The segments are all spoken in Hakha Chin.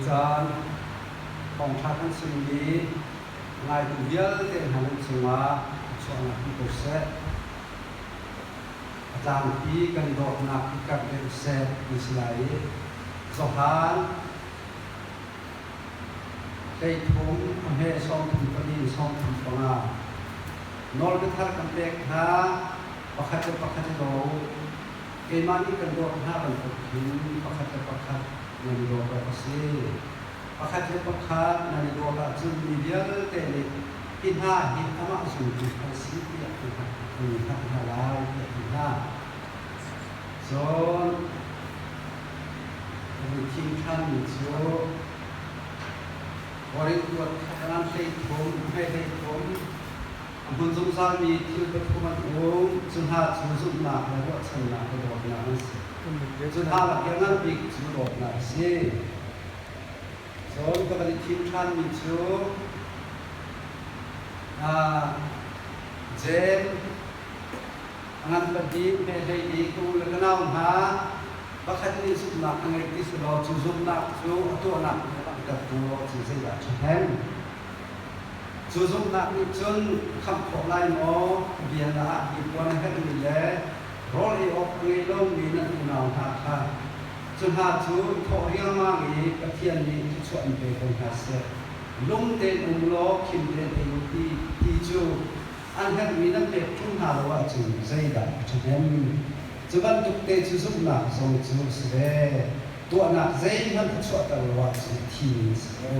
Tuzing caan thawngṭha kan chimmi ngaitu vialte hna nan cungah chuahnak um ko seh. A tlangpi kan i dawtnak i karh deuh seh ti si lai i Johan 13 a hme 34 in 35 nawlbiathar kan pek hna, pakhat le pakhat i daw u. Keimah nih kan dawt hna bantuk hin pakhat le pakhat nan i dawt awk a si. Pakhat le pakhat nan i dawt ahcun mi vialte nih hi hna hi amah zultu an si tiah an hngalh hna lai tiah a ti hna. Cun kan i thim ṭhanmi cu Korin kuat khat 13, 13, a hmun zungzalmi thil pathum an um. Cu hna cu zumhnak le ruahchannak le dawtnak an si. Cu hna lak i a ngan bik cu dawtnak a si. Cun ka van i thim ṭhanmi cu Jeim a ngan pahnih hme hleili ka u le ka nau hna, pakhat nih zumhnak a ngei ti si law cu zumhnak cu a tuahnak nih a langhter ṭung lo ahcun zeidah a ṭhahnem? Cu zumhnak nih cun khamh khawh lai maw? Bia na ah hnipuan a herhmi le rawl ei awk a ngei lomi nan unau hna kha cu hna cu i thawh riangmang i Pathian nih thluachuah in pe ko hna seh. Lung tein um law khim tein ei u ti, ti cu an herhmi nan pek ṭung hna lo ahcun zeidah a ṭhahnem? Cu bantuk te cu zumhnak zong cu a si ve. Tuahnak zeihmanh a chuahter lo ahcun a thimi a si ko.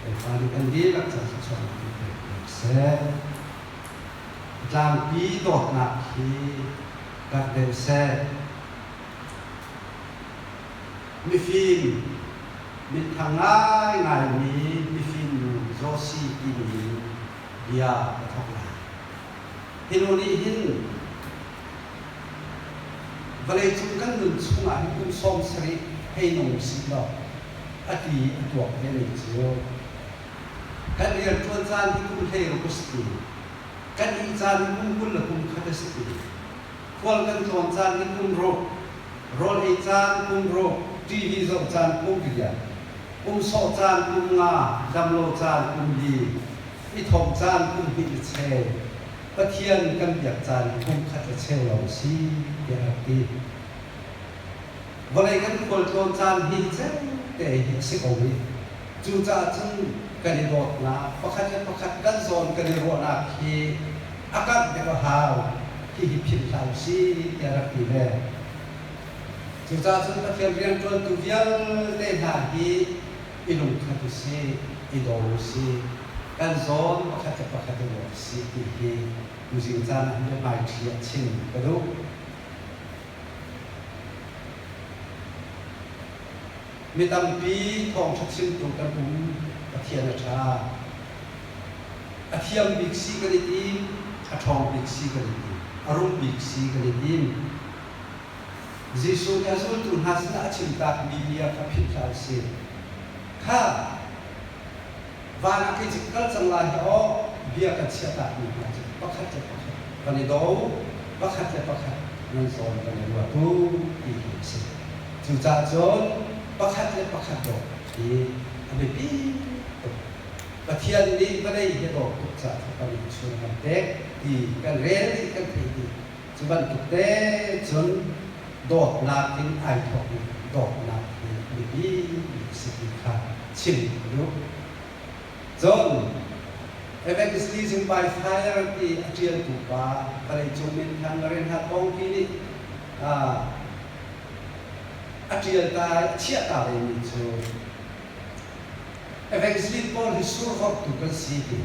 Bawipa nih kan dihlak ca thluachuahnak in pek ko seh. Tlangpi dawtnak hi karh deuh seh. Mifim, minthang ngaingaimi mifim nu Josie timi bia ka thawk lai. Hi nu nih hin vawleicung kan nun chungah hin kum 70 hei nung usih law a ti a tuak vemi cu kan rianṭuan caan hi kum 16 a si ti, kan ih caan hi kum 20 le kum khat a si ti, khual kan tlawn caan hi kum ruk, rawl ei caan kum ruk, TV zoh caan kum riat, um sawh caan kum nga, damlo caan kum li, i thawmh caan kum hnih le cheu, Pathian kan biak caan hi kum khat le cheu lawng a si tiah a rak ti. Vawlei kan khualtlawn caan hi cemte hi a si ko rih. Cucaah cun kan i dawtnak, pakhat le pakhat kan zawn kan i ruahnak hi a karh deuh a hau. Hihi philh hlah usih tiah rak ti ve. Cucaah cun Pathian rianṭuantu vialte hna hi i lungkhat usih, i daw usih, kan zawn pakhat le pakhat i ruat usih ti hi tuzing caan ah biahmaiṭhi ah chim ka duh. Mi tampi thawngṭha chimtu kan um, Pathian a ṭha. A thiam bik si kan i tim, a ṭhawng bik si kan i tim, a rum bik si kan i tim. Jesuh nih a zultu hna sinah a chimtakmi bia kha philh hlah u sih. Kha van ah kei cu ka kal cang lai hi aw, bia kan chiahtakmi hna cu pakhat le pakhat van i do, pakhat le pakhat nan zawn van i ruat u ti hi a si. Cucaah cun pakhat le pakhat dawt hi a biapi tuk. Pathian nih vawlei hi a dawt tuk caah Fapa nih chung a kan pek ti kan rel dih kan theih dih. Cu bantuk te cun dawtnak in ai thawk i dawtnak hi a biapi bik a si ti kha chim ka duh. Cun Evangelism by Fire ti a ṭialtu pa vawleicung minthang Reinhard Bonnke nih a ṭial ta i a chiah ta vemi cu Evangelist pawl hi survorhtu kan si ti.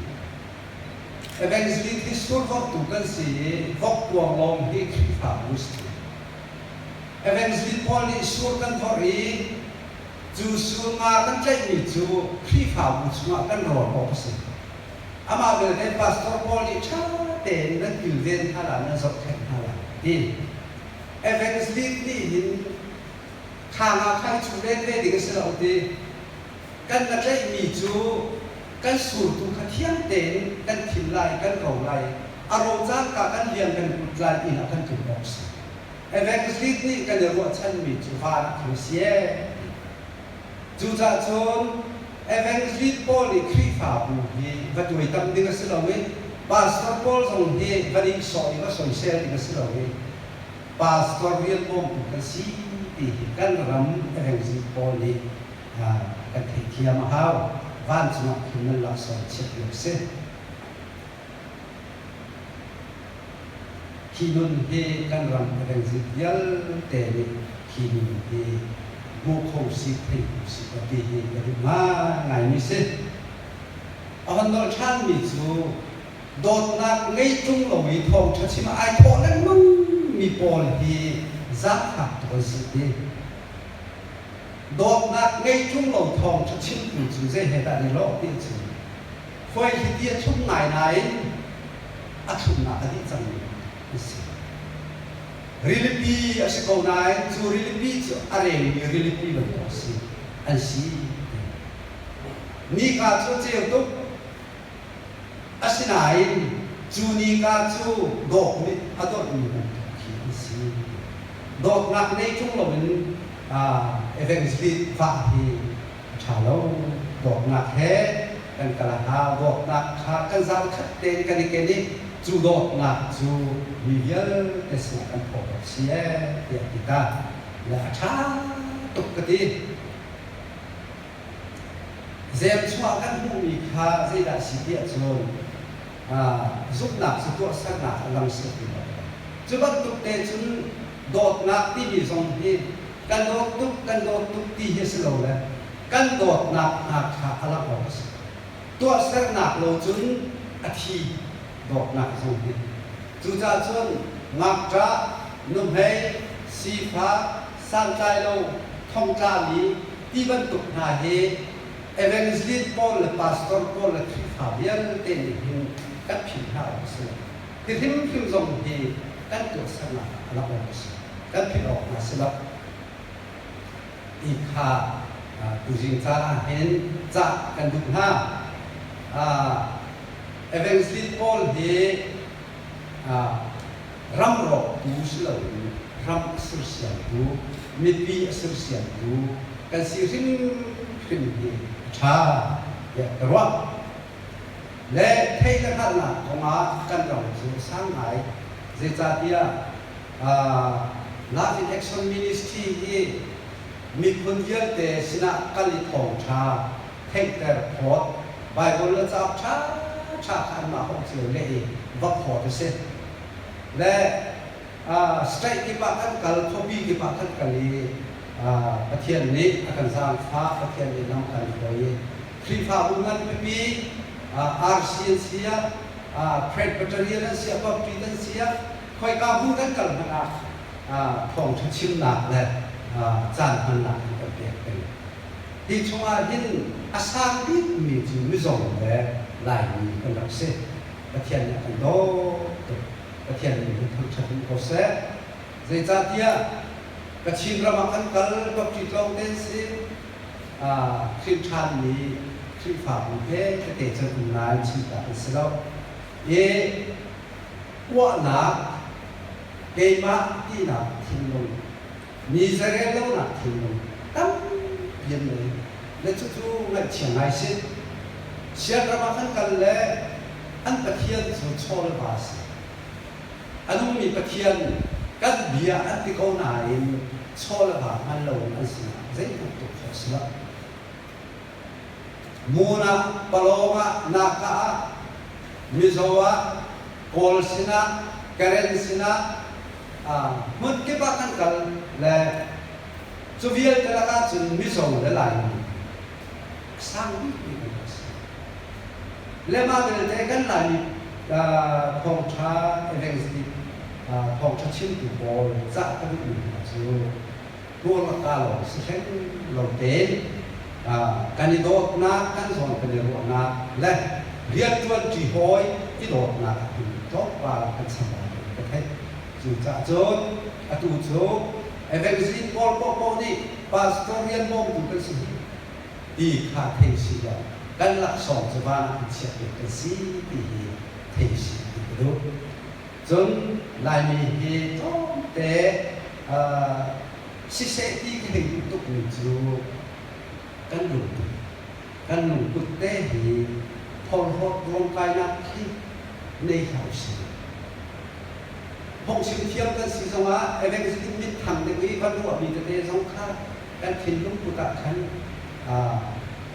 Evangelist hi survorhtu kan si i vokkuang lawng hi Khrihfabu si. Evangelist pawl nih sur kan vorh i Cu sur nga kan tlaihmi cu Khrihfabu chungah kan rawl awk a si. Amah belte pastor pawl nih ṭha tein nan kilven hna lai, nan zohkhenh hna lai a ti. Evangelist nih hin kha nga kha i chuh len ve ding a si lo ti. Kan nga tlaihmi cu kan surtu kha thiang tein kan thim lai, kan ro lai, a ro cangka kan liang kan put lai inn ah kan tlun awk a si. Evangelist nih kan i ruahchanmi cu van ah khan a si ee. Cucaah cun evangelist pawl nih Khrihfabu hi va tuaitam ding a si lo i pastor pawl zong hi va nihsawh i va soisel ding a si lo i pastor rian bawmtu kan si ti hi kan ram evangelist pawl nih kan theihthiam a hau. Vancung ah khin nan laksawng chiat lio a si. Hi nun hi kan ram evangelist vialte nih hi nun hi hmu kho sih, thei kho sih law ti hi ka duh ngaingaimi si. A hon nolh ṭhanmi cu dawtnak ngei ṭung lo i thawngṭha chim ah ai thawh lengmang mi pawl hi zaangfak tuk an si ti. Dawtnak ngei ṭung lo thawngṭha chimtu cu zei he dah an i lawh ti a chim. Khuaihliti a thlum ngai nain a thlumnak a dih cangmi an si. Rilipi a si ko nain cu rilipi cu a rengmi rilipi bantuk a si an si. Nika cu a ceu tuk. Asinain cu nika cu dawt nih a dawtmi bantuk khi an si. Dawtnak nei ṭung loin evangelist vah hi a ṭha lo. Dawtnak he kan kal a hau. Dawtnak kha kan zaangkhat tein kan i ken i cu dawtnak cu mi vialte sinah kan phawt awk si ee tiah a ti ta. Le a ṭha tuk ka ti. Zemchuah kan hmuhmi kha zeidah a si ti ahcun zumhnak cu tuahsernak a lang si ti lo. Cu bantuk te cun dawtnak timi zong hi kan dawt tuk kan dawt tuk ti hi a si lo le kan dawtnak hna kha a langh awk a si. Tuahsernak lo cun a thi dawtnak zong hi. Cucaah cun ngakṭah, nuhmei, sifak, santlailo, thongtlami ti bantuk hna hi evangelist pawl le pastor pawl le Khrihfa vialte nih hin kan philh hna awk a si lo. Hi hrimhrim zong hi kan tuahsernak ah a langh awk a si. Kan philh awk hna si lo. Ti kha tuzing caan ah hin cah kan duh hna. Evangelist pawl hi ram rawktu si loin ram a sersiamtu, mipi a sersiamtu kan si hrimhrim hi a ṭha tiah ka ruah. Le theih le hngalhnak kongah kan ram cu a sang ngai. Zeicahtiah Love in Action Ministry hi miphun vialte sinah kal i thawngṭha theihter phawt, Baibal le cauk ṭhaṭha kha anmah holh cio leh i va phawt a si. Le state kip ah kan kal, khuapi kip ah kan kal i Pathian nih a kan zaangfah, Pathian nih lam kan hruai i Khrihfabu ngan pipi RC an si ah, Presbyterian an si ah, Baptist an si ah, khoika hmun kan kal hmanh ah thawngṭha chimnak le caan hmannak an kan pek peng. Hi chungah hin a sang bikmi cu Mizo le Laimi kan rak si. Pathian nih a kan dawt tuk. Pathian nih hin thangṭhat in ko seh. Zeicahtiah Kachin ram ah kan kal, Baptist lawng te an si. Hrin ṭhanmi Khrihfabu he tete can um nain chimtak an si lo. I uahnak, keimah tinak thinlung Mi zeirel lonak thinlung tampi an ngei. Le cucu ngaihchia ngai si. Sian ram ah kan kal le an Pathian cu chaw le va a si. A nungmi Pathian kan bia an ti ko nain chaw le va hngal loin an sinah zeihmanh tuk khawh a si lo. Ngun ah, Palawng ah, Naka ah, Mizo ah, Kawl sinah, Karen sinah, hmun kip ah kan kal le cu vialte lakah cun Mizo le Laimi a sang bikmi kan rak si. Le mah belte kan Laimi thawngṭha evangelist thawngṭha chimtu pawl cah ka duhmi hna cu tuar lawng si hleng lo tein kan i dawtnak, kan zawn kan i ruahnak le rianṭuanṭi hawi i dawtnak ah hin tlawmpal kan chambau deuh ka theih. Cucaah cun atu cu evangelist pawl paohpaoh nih pastor rian bawmtu kan si hi ti kha thei si law kan laksawng cu van ah an chiahpiak kan si ti hi thei si ti ka duh. Cun Laimi hi tlawmte siseh ti ka hei duh tukmi cu. Kan lungput kan lungput te hi phorhlawt ruamkainak khi nei hlah usih. Phungchim thiam kan si zongah evangelism mitthang ding i van ruahmi tete zong kha kan thinlung put ah khan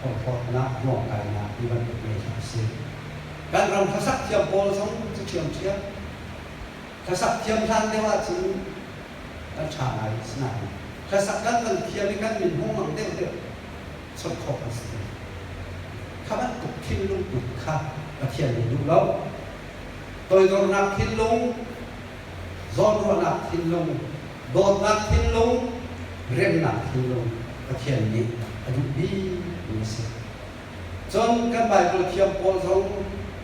phorhlawtnak ruamkainak ti bantuk nei hlah usih. Kan ram hlasak thiam pawl zong cu ṭhiamṭhiam. Hlasak thiam hlan deuh ahcun kan ṭha ngai asinain hlasak kan van thiam i kan min hung mang deuhdeuh chawnh khawh kan si. Kha bantuk thinlung put kha Pathian nih duh lo. Toidornak thinlung, zawnruahnak thinlung, dawtnak thinlung, remnak thinlung Pathian nih a duh bikmi a si. Cun kan Baibal thiam pawl zong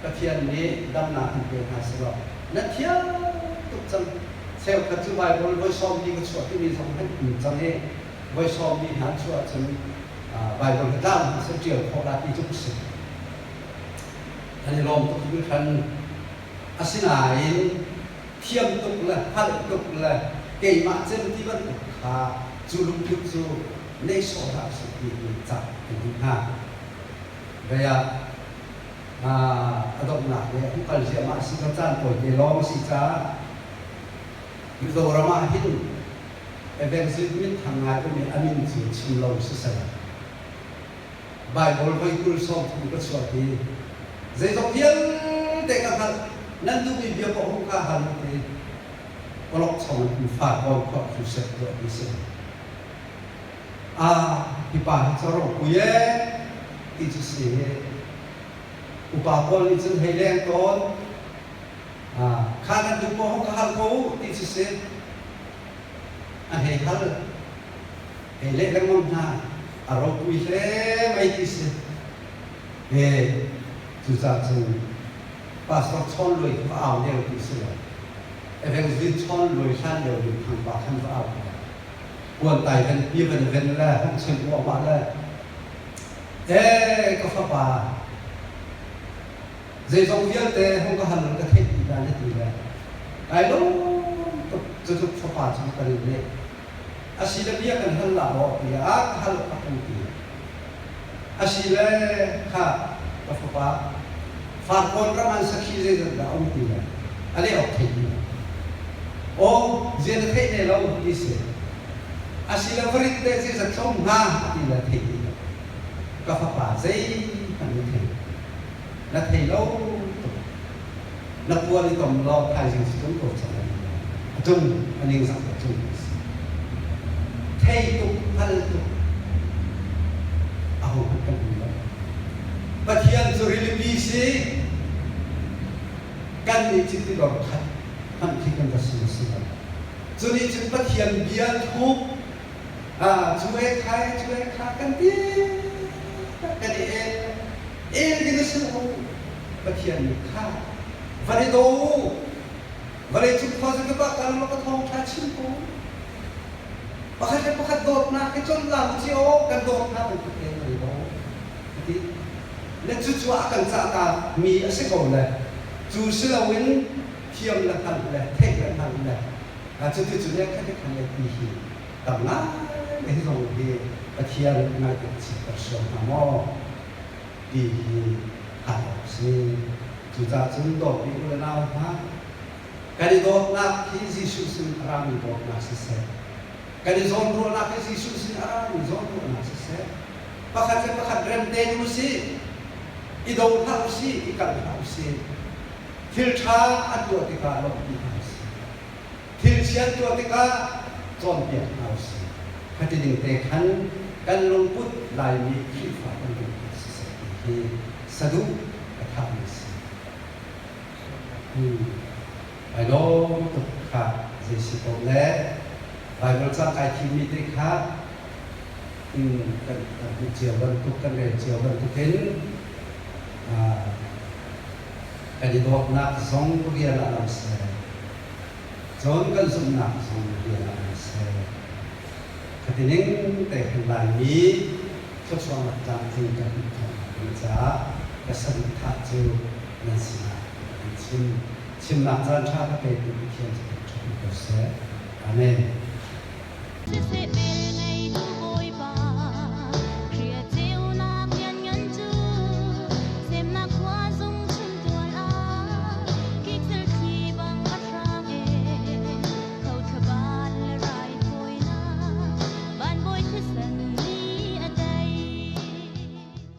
Pathian nih damnak in pe hna sehlaw na thiam tuk cang. Cheukhat cu Baibal voi sawmli ka chuah timi zong an um cang i voi sawmli hna an chuah ahcun Baibal hi tlang hna seh ṭial khawh la ti cu si. An i lawm tuk hringhran. Asinain thiam tuk le hngalh tuk le keimah cem ti bantuk kha cu lungput cu nei sawh hlah usih ti hi cah kan duh hna. Vei ah a donghnak le a kal ziahmah si ka caan tawite lawng si caah Mizoram ah hin evangelist minthang ngai um i a min cu chim lo siseh Baibal voi 20 30 ka chuah ti. Zeizong vialte ka hngalh. Nan duhmi bia paoh hung ka hal u ti. Awlokchong in um fa kawl khuah crusade tuah ti si. Ah, hi pa hi cu ropui ee ti cu si. Upa pawl nih cun hei leng tawn. Ah, kha nan duh paoh hung ka hal ko u ti cu si. A hei hal. Hei leh lengmang hna. A ropui hle mei ti si. He cucaah cun pastor Chawn Luai kha va au lio ti si lo. Evangelist Chawn Luai hlan lio ding thang pa khan va au ko. Puan tai ven pi van ven le hung chim uahmah le ee ka fapa zeizong vialte hung ka hal ka theih dih la na ti le kai lawm tuk cutluk fapa cu kan in leh Asile bia kan hal la maw tiah a ka hal a pu ti. Asile kha ka fapa Farkawn ram an sakhi zeizat dah um ti le a leh awk thei ti lo. Aw zia na theih ne lo ti si. Asile varit te zeizat tlawm hnga ti le thei ti lo. Ka fapa zeihmanh na thei na thei lo tuk. Na puan i tom law thaizing si tung ko cang a tung a ningzak a tung thei tuk hngal tuk aho hmanh kan um lo. Pathian cu rilipi si kan nih chiti dor khat hmanh khi kan va si si lo. Cu nih cun Pathian bia thuk cu e khai cu e kha kan ti kan i el el ding a si lo. Pathian nih kha van i daw u vawleicung khuazakip ah kal law ka thawngṭha chim ko. Pakhat le pakhat dawtnak hi cawn hlah u cio, kan dawt hna bantuk tein kan i daw. Ti le cucu a kan cahta mi a si ko le cu si loin thiam le hngalh le theih le hngalh le cuti cu ne khat khan le ti hi tam ngai hi zong hi Pathian ngai kan chitter sual hnga maw ti hi hal awk si. Cucaah cun dawtmi u le nau hna, kan i dawtnak hi Jesuh sin a rami dawtnak siseh, kan i zawnruahnak hi Jesuh sin a rami zawnruahnak siseh, pakhat le pakhat rem tein um usih, i do hlah usih, i kalh hlah usih. Thil ṭha an tuah tikah lawmhpi hna usih. Thil chia an tuah tikah cawnpiak hna usih. Khati ding te khan kan lungput Laimi Khrihfa kan lungput siseh ti hi saduh ka thahmi a si. Ai lawm tuk kha zei si ko le Baibal cang kai thimmi te kha kan kan hmuh cio bantuk kan rel cio bantukin kan i dawtnak zong rian ah lang seh cun kan zumhnak zong rian ah lang seh khati ning te khan Laimi thluachuahnak tlamtling kan hmuh khawhnak ding caah ka saduhthah cu nan sinah kan chim. Chimnak caan ṭha ka petu Pathian cu thangṭhat ko seh. Amen. Siseh.